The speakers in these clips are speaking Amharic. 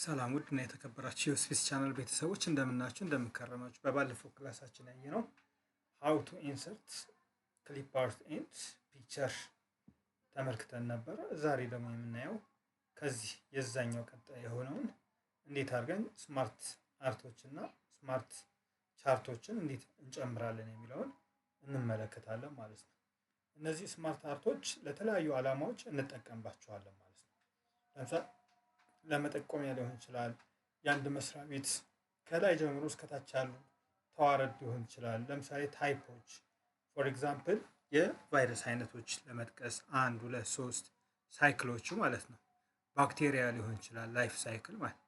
ሰላም ውድ እና የተከበራችሁ የስፔስ ቻናል ቤተሰቦች፣ እንደምናችሁ፣ እንደምንከረማችሁ። በባለፈው ክላሳችን ያየነው how to insert clip art and picture ተመልክተን ነበረ። ዛሬ ደግሞ የምናየው ከዚህ የዛኛው ቀጣይ የሆነውን እንዴት አድርገን smart art ኦች እና smart chart ኦችን እንዴት እንጨምራለን የሚለውን እንመለከታለን ማለት ነው። እነዚህ smart art ኦች ለተለያዩ ዓላማዎች እንጠቀምባቸዋለን ማለት ነው። ለምሳሌ ለመጠቆሚያ ሊሆን ይችላል። የአንድ መስሪያ ቤት ከላይ ጀምሮ እስከታች ያሉ ተዋረድ ሊሆን ይችላል። ለምሳሌ type ኦች፣ for example የቫይረስ አይነቶች ለመጥቀስ አንድ፣ ሁለት፣ ሶስት cycle ኦቹ ማለት ነው። ባክቴሪያ ሊሆን ይችላል፣ life cycle ማለት፣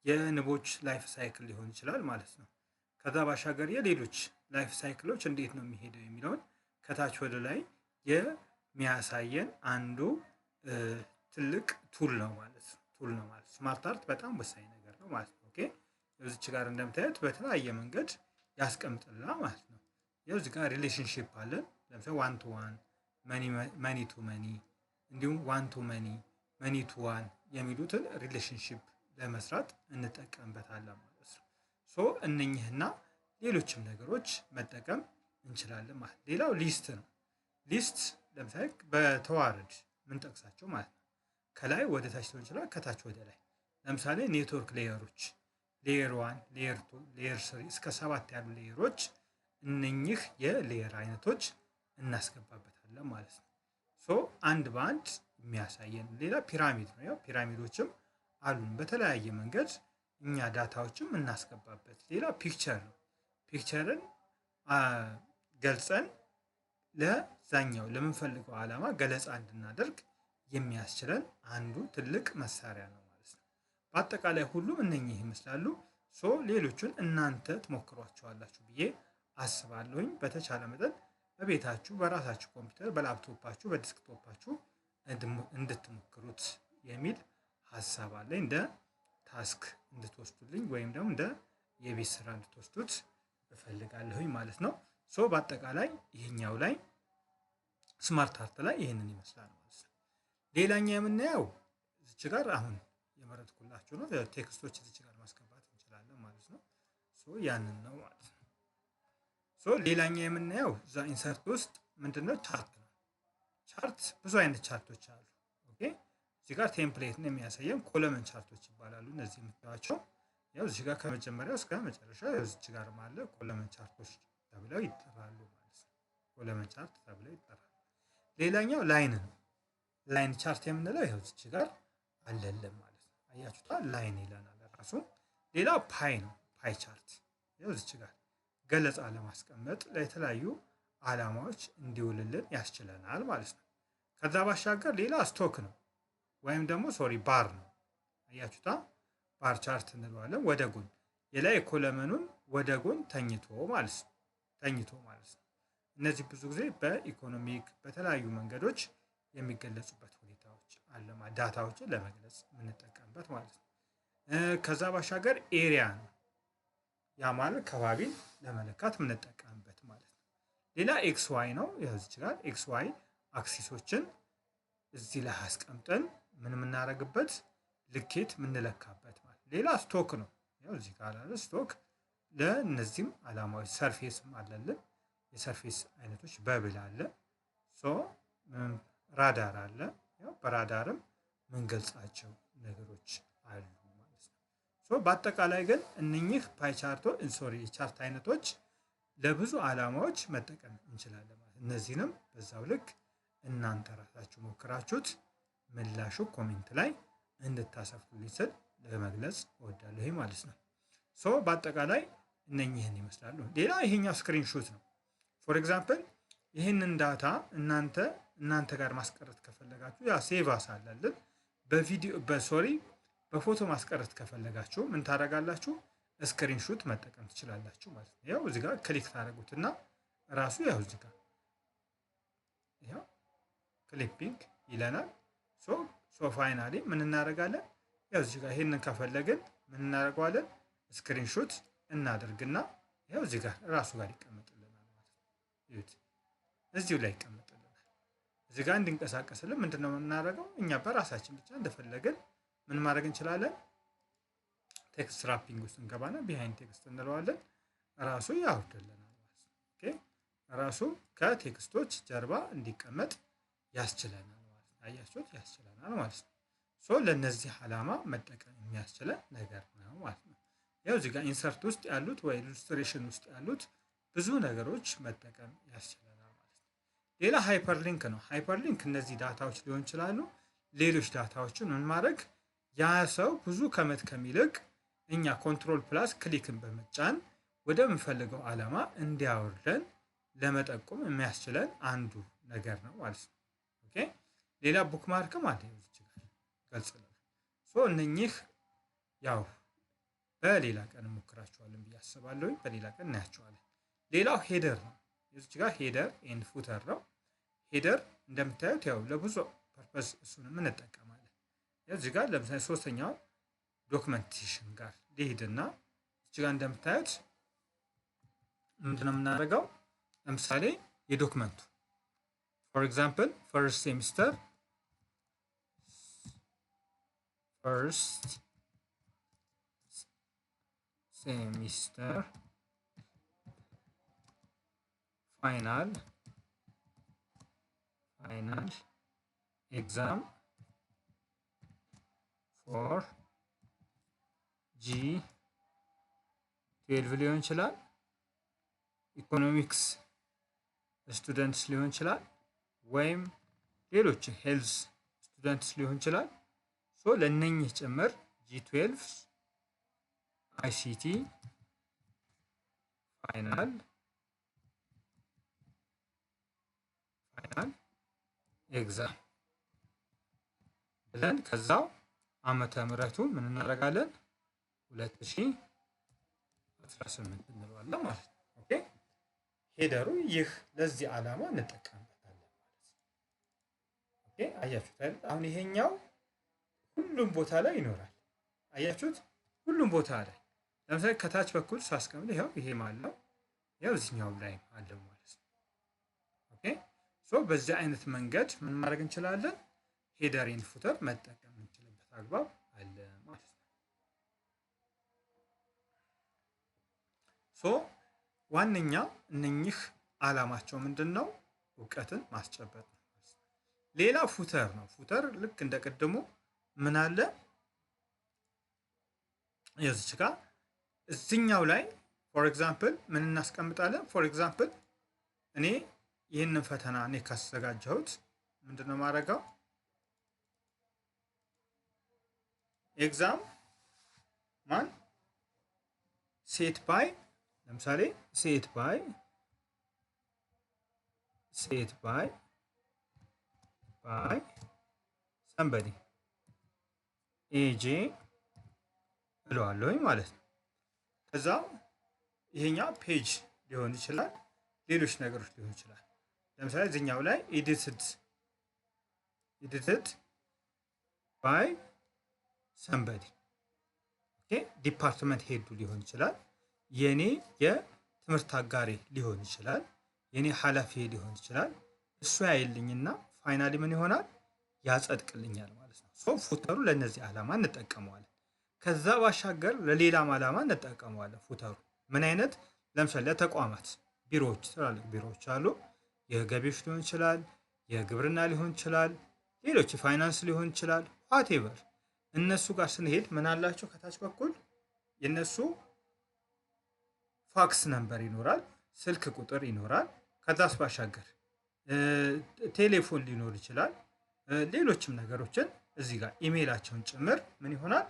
የንቦች life cycle ሊሆን ይችላል ማለት ነው። ከዛ ባሻገር የሌሎች life cycle ኦች እንዴት ነው የሚሄደው የሚለውን ከታች ወደ ላይ የሚያሳየን አንዱ ትልቅ tool ነው ማለት ነው። Tool ነው ማለት smart art በጣም ወሳኝ ነገር ነው ማለት ነው። Okay፣ እዚች ጋር እንደምታዩት በተለያየ መንገድ ያስቀምጥልናል ማለት ነው። ይኸው እዚህ ጋር relationship አለን። ለምሳሌ one to one፣ many to many፣ እንዲሁም one to many፣ many to one የሚሉትን relationship ለመስራት እንጠቀምበታለን ማለት ነው። So እነኝህና ሌሎችም ነገሮች መጠቀም እንችላለን ማለት ነው። ሌላው list ነው። List ለምሳሌ በተዋረድ ምንጠቅሳቸው ማለት ነው። ከላይ ወደ ታች ሊሆን ይችላል፣ ከታች ወደ ላይ። ለምሳሌ network layer ኦች layer 1፣ layer 2፣ layer 3 እስከ ሰባት ያሉ layer ኦች፣ እነኚህ የ layer አይነቶች እናስገባበታለን ማለት ነው። So አንድ በአንድ የሚያሳየን ሌላ pyramid ነው። ያው ፒራሚዶችም አሉን፣ በተለያየ መንገድ እኛ data ዎችም እናስገባበት። ሌላ picture ነው። Picture ን ገልጸን ለዛኛው ለምንፈልገው ዓላማ ገለጻ እንድናደርግ የሚያስችለን አንዱ ትልቅ መሳሪያ ነው ማለት ነው። በአጠቃላይ ሁሉም እነኚህ ይመስላሉ። So ሌሎቹን እናንተ ትሞክሯቸዋላችሁ ብዬ አስባለሁኝ። በተቻለ መጠን በቤታችሁ በራሳችሁ ኮምፒውተር፣ በላፕቶፓችሁ፣ በ desktop ኣችሁ እንድትሞክሩት የሚል ሀሳብ አለኝ። እንደ task እንድትወስዱልኝ ወይም ደግሞ እንደ የቤት ስራ እንድትወስዱት እፈልጋለሁኝ ማለት ነው። So በአጠቃላይ ይሄኛው ላይ smart art ላይ ይህንን ይመስላል ማለት ነው። ሌላኛው የምናየው እዚች ጋር አሁን የመረጥኩላችሁ ነው። Text ኦች እዚች ጋር ማስገባት እንችላለን ማለት ነው። So ያንን ነው ማለት ነው። So ሌላኛው የምናየው እዛ insert ውስጥ ምንድነው? Chart ነው። Chart ብዙ አይነት chart ኦች አሉ። Okay፣ እዚህ ጋር template ነው የሚያሳየን፣ column chart ኦች ይባላሉ። እነዚህ የምታዩቸው ያው እዚህ ጋር ከመጀመሪያው እስከ መጨረሻ እዚች ጋር አለ፣ column chart ኦች ተብለው ይጠራሉ ማለት ነው። Column chart ተብለው ይጠራሉ። ሌላኛው line ነው። Line chart የምንለው ይኸው እዚች ጋር አለልን ማለት ነው። አያችሁታ፣ line ይለናል ራሱ። ሌላው pie ነው። Pie chart ይኸው እዚች ጋር ገለጻ ለማስቀመጥ ለተለያዩ ዓላማዎች እንዲውልልን ያስችለናል ማለት ነው። ከዛ ባሻገር ሌላ ስቶክ ነው ወይም ደግሞ sorry bar ነው። አያችሁታ፣ bar chart እንለዋለን። ወደ ጎን የላይ column ኑን ወደ ጎን ተኝቶ ማለት ነው። ተኝቶ ማለት ነው። እነዚህ ብዙ ጊዜ በ economic በተለያዩ መንገዶች የሚገለጹበት ሁኔታዎች አለ። Data ዎችን ለመግለጽ የምንጠቀምበት ማለት ነው። ከዛ ባሻገር area ነው። ያ ማለት ከባቢን ለመለካት የምንጠቀምበት ማለት ነው። ሌላ X Y ነው። ያው እዚች ጋር X Y axis ኦችን እዚህ ላይ አስቀምጠን ምን የምናደርግበት፣ ልኬት የምንለካበት ማለት። ሌላ ስቶክ ነው። ያው እዚህ ጋር አለ ስቶክ። ለእነዚህም ዓላማዎች surface ም አለልን። የ surface አይነቶች bubble አለ፣ so ራዳር አለ። ያው በራዳርም ምንገልጻቸው ነገሮች አሉ ማለት ነው። So በአጠቃላይ ግን እነኚህ pie chart ኦ sorry የ chart አይነቶች ለብዙ ዓላማዎች መጠቀም እንችላለን ማለት። እነዚህንም በዛው ልክ እናንተ ራሳችሁ ሞክራችሁት ምላሹ comment ላይ እንድታሰፍሩልኝ ስል ለመግለጽ እወዳለሁ ማለት ነው። So በአጠቃላይ እነኚህን ይመስላሉ። ሌላ ይሄኛው screenshot ነው። For example ይህንን data እናንተ ጋር ማስቀረት ከፈለጋችሁ ያ save as አለልን። በቪዲዮ በ sorry በፎቶ ማስቀረት ከፈለጋችሁ ምን ታደርጋላችሁ? Screenshot መጠቀም ትችላላችሁ ማለት ነው። ያው እዚህ ጋር click ታደርጉትና ራሱ ያው እዚህ ጋር ያው clipping ይለናል። So finally ምን እናደርጋለን? ያው እዚህ ጋር ይሄንን ከፈለግን ምን እናደርገዋለን? Screenshot እናደርግና ያው እዚህ ጋር ራሱ ጋር ይቀመጥልናል ማለት ነው። ይሁት እዚሁ ላይ ይቀመጥልናል። እዚህ ጋር እንዲንቀሳቀስልን ምንድን ነው የምናደርገው? እኛ በራሳችን ብቻ እንደፈለግን ምን ማድረግ እንችላለን? Text wrapping ውስጥ እንገባና behind text እንለዋለን። ራሱ ያወርድልናል ማለት ነው። Okay ራሱ ከ text ኦች ጀርባ እንዲቀመጥ ያስችለናል ማለት ነው። አያችሁት? ያስችለናል ማለት ነው። So ለነዚህ ዓላማ መጠቀም የሚያስችለን ነገር ነው ማለት ነው። ያው እዚህ ጋር insert ውስጥ ያሉት ወይ illustration ውስጥ ያሉት ብዙ ነገሮች መጠቀም ያስችለናል ማለት ነው። ሌላ hyperlink ነው። Hyperlink እነዚህ data ዎች ሊሆን ይችላሉ። ሌሎች data ዎችን ምን ማድረግ ያ ሰው ብዙ ከመድከም ይልቅ እኛ control plus click ን በመጫን ወደምንፈልገው ዓላማ እንዲያወርደን ለመጠቆም የሚያስችለን አንዱ ነገር ነው ማለት ነው። Okay ሌላ bookmark ም አለ እዚህ ጋር ገልጽልናል። So እነኚህ ያው በሌላ ቀን እንሞክራቸዋለን ብዬ አስባለሁ። በሌላ ቀን እናያቸዋለን። ሌላው header ነው። እዚህ ጋር header and footer ነው። Header እንደምታዩት ያው ለብዙ purpose እሱንም እንጠቀማለን። እዚህ ጋር ለምሳሌ ሶስተኛው documentation ጋር ልሂድና እዚህ ጋር እንደምታዩት ምንድነው የምናደርገው? ለምሳሌ የ document ኡ for example first semester final exam for G12 ሊሆን ይችላል፣ economics students ሊሆን ይችላል፣ ወይም ሌሎች health students ሊሆን ይችላል። So ለእነኝህ ጭምር G12 ICT final exam ብለን ከዛው ዓመተ ምሕረቱ ምን እናደርጋለን? 2018 እንለዋለን ማለት ነው። Okay header ኡ ይህ ለዚህ ዓላማ እንጠቀምበታለን ማለት ነው። Okay አያችሁት አይደል? አሁን ይሄኛው ሁሉም ቦታ ላይ ይኖራል። አያችሁት? ሁሉም ቦታ ላይ ለምሳሌ ከታች በኩል ሳስቀምጥ ይኸው ይሄም አለው፣ ይኸው እዚህኛውም ላይ አለው ማለት ነው። Okay so በዚህ አይነት መንገድ ምን ማድረግ እንችላለን? Header and footer መጠቀም የምንችልበት አግባብ አለ ማለት ነው። So ዋነኛ እነኚህ ዓላማቸው ምንድን ነው? እውቀትን ማስጨበጥ ነው። ሌላ footer ነው። Footer ልክ እንደ ቅድሙ ምን አለ የዚች ጋር እዚኛው ላይ for example ምን እናስቀምጣለን? For example እኔ ይህንን ፈተና እኔ ካዘጋጀሁት ምንድን ነው የማደርገው? Exam ማን set by ለምሳሌ set by somebody AJ እለዋለሁኝ ማለት ነው። ከዛ ይሄኛው page ሊሆን ይችላል፣ ሌሎች ነገሮች ሊሆን ይችላል። ለምሳሌ እዚህኛው ላይ edited by somebody department head ኡ ሊሆን ይችላል፣ የኔ የትምህርት አጋሬ ሊሆን ይችላል፣ የኔ ኃላፊ ሊሆን ይችላል። እሱ ያይልኝና finally ምን ይሆናል ያጸድቅልኛል ማለት ነው። So footer ኡ ለእነዚህ ዓላማ እንጠቀመዋለን። ከዛ ባሻገር ለሌላም ዓላማ እንጠቀመዋለን። Footer ኡ ምን አይነት ለምሳሌ ለተቋማት ቢሮዎች፣ ትላልቅ ቢሮዎች አሉ። የገቢዎች ሊሆን ይችላል፣ የግብርና ሊሆን ይችላል፣ ሌሎች የፋይናንስ ሊሆን ይችላል። Whatever እነሱ ጋር ስንሄድ ምን አላቸው? ከታች በኩል የነሱ fax number ይኖራል፣ ስልክ ቁጥር ይኖራል። ከዛስ ባሻገር ቴሌፎን ሊኖር ይችላል። ሌሎችም ነገሮችን እዚህ ጋር ኢሜይላቸውን ጭምር ምን ይሆናል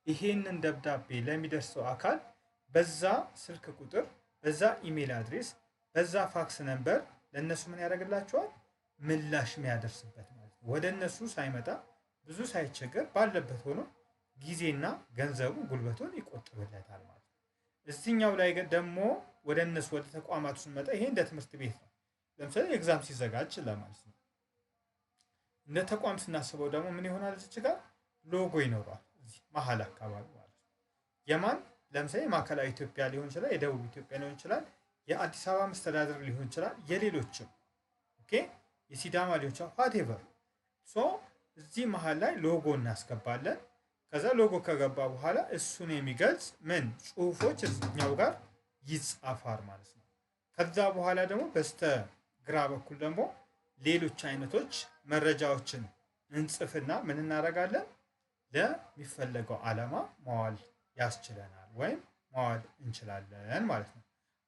ይሄንን ደብዳቤ ለሚደርሰው አካል በዛ ስልክ ቁጥር፣ በዛ email address፣ በዛ fax number ለእነሱ ምን ያደርግላቸዋል ምላሽ የሚያደርስበት ማለት ነው። ወደ እነሱ ሳይመጣ ብዙ ሳይቸገር ባለበት ሆኖ ጊዜና ገንዘቡን ጉልበቱን ይቆጥብለታል ማለት ነው። እዚህኛው ላይ ደግሞ ወደ እነሱ ወደ ተቋማቱ ስንመጣ ይሄ እንደ ትምህርት ቤት ነው። ለምሳሌ exam ሲዘጋጅ ለማለት ነው። እንደ ተቋም ስናስበው ደግሞ ምን ይሆናል? እዚች ጋር ሎጎ ይኖረዋል እዚህ መሀል አካባቢ ማለት ነው። የማን ለምሳሌ የማዕከላዊ ኢትዮጵያ ሊሆን ይችላል፣ የደቡብ ኢትዮጵያ ሊሆን ይችላል፣ የአዲስ አበባ መስተዳድር ሊሆን ይችላል፣ የሌሎችም okay፣ የሲዳማ ሊሆን ይችላል፣ whatever። So እዚህ መሀል ላይ ሎጎ እናስገባለን። ከዛ ሎጎ ከገባ በኋላ እሱን የሚገልጽ ምን ጽሁፎች እዚኛው ጋር ይጻፋል ማለት ነው። ከዛ በኋላ ደግሞ በስተ ግራ በኩል ደግሞ ሌሎች አይነቶች መረጃዎችን እንጽፍና ምን እናደርጋለን? ለሚፈለገው ዓላማ ማዋል ያስችለናል ወይም ማዋል እንችላለን ማለት ነው።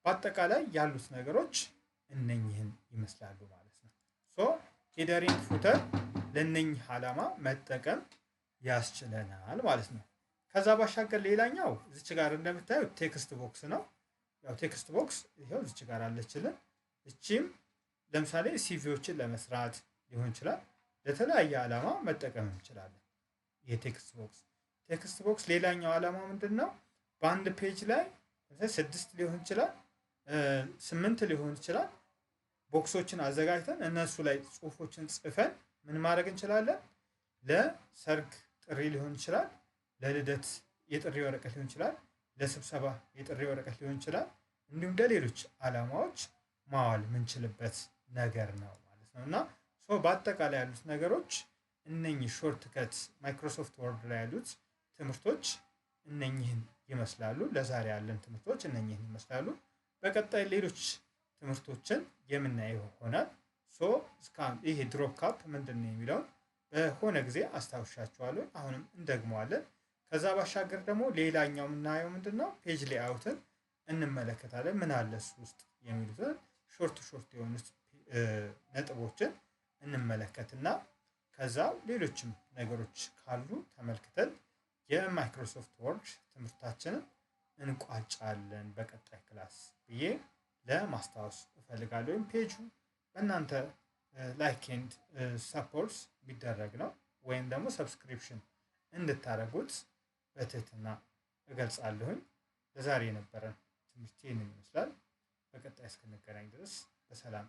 በአጠቃላይ ያሉት ነገሮች እነኝህን ይመስላሉ ማለት ነው። So header and footer ለእነኝህ ዓላማ መጠቀም ያስችለናል ማለት ነው። ከዛ ባሻገር ሌላኛው እዚች ጋር እንደምታዩት text box ነው። ያው text box ይኸው እዚች ጋር አለችልን። እቺም ለምሳሌ CV ዎችን ለመስራት ሊሆን ይችላል። ለተለያየ ዓላማ መጠቀም እንችላለን። ይሄ text box ሌላኛው ዓላማ ምንድን ነው? በአንድ page ላይ ስድስት ሊሆን ይችላል፣ ስምንት ሊሆን ይችላል። Box ኦችን አዘጋጅተን እነሱ ላይ ጽሁፎችን ጽፈን ምን ማድረግ እንችላለን? ለሰርግ ጥሪ ሊሆን ይችላል፣ ለልደት የጥሪ ወረቀት ሊሆን ይችላል፣ ለስብሰባ የጥሪ ወረቀት ሊሆን ይችላል፣ እንዲሁም ለሌሎች ዓላማዎች ማዋል የምንችልበት ነገር ነው ማለት ነው። እና so በአጠቃላይ ያሉት ነገሮች እነኚህ shortcut Microsoft Word ላይ ያሉት ትምህርቶች እነኚህን ይመስላሉ። ለዛሬ ያለን ትምህርቶች እነኚህን ይመስላሉ። በቀጣይ ሌሎች ትምህርቶችን የምናየው ይሆናል። So ይሄ drop cap ምንድን ነው የሚለውን በሆነ ጊዜ አስታውሻችኋለሁ። አሁንም እንደግመዋለን። ከዛ ባሻገር ደግሞ ሌላኛው የምናየው ምንድን ነው፣ page layout ን እንመለከታለን። ምን አለ እሱ ውስጥ የሚሉትን short short የሆኑት ነጥቦችን እንመለከትና ከዛ ሌሎችም ነገሮች ካሉ ተመልክተን የ Microsoft Word ትምህርታችንን እንቋጫለን በቀጣይ class ብዬ ለማስታወስ እፈልጋለሁ። ወይም ፔጁ በእናንተ like and support የሚደረግ ነው ወይም ደግሞ subscription እንድታደርጉት በትህትና እገልጻለሁኝ። ለዛሬ የነበረን ትምህርት ይህንን ይመስላል። በቀጣይ እስክንገናኝ ድረስ በሰላም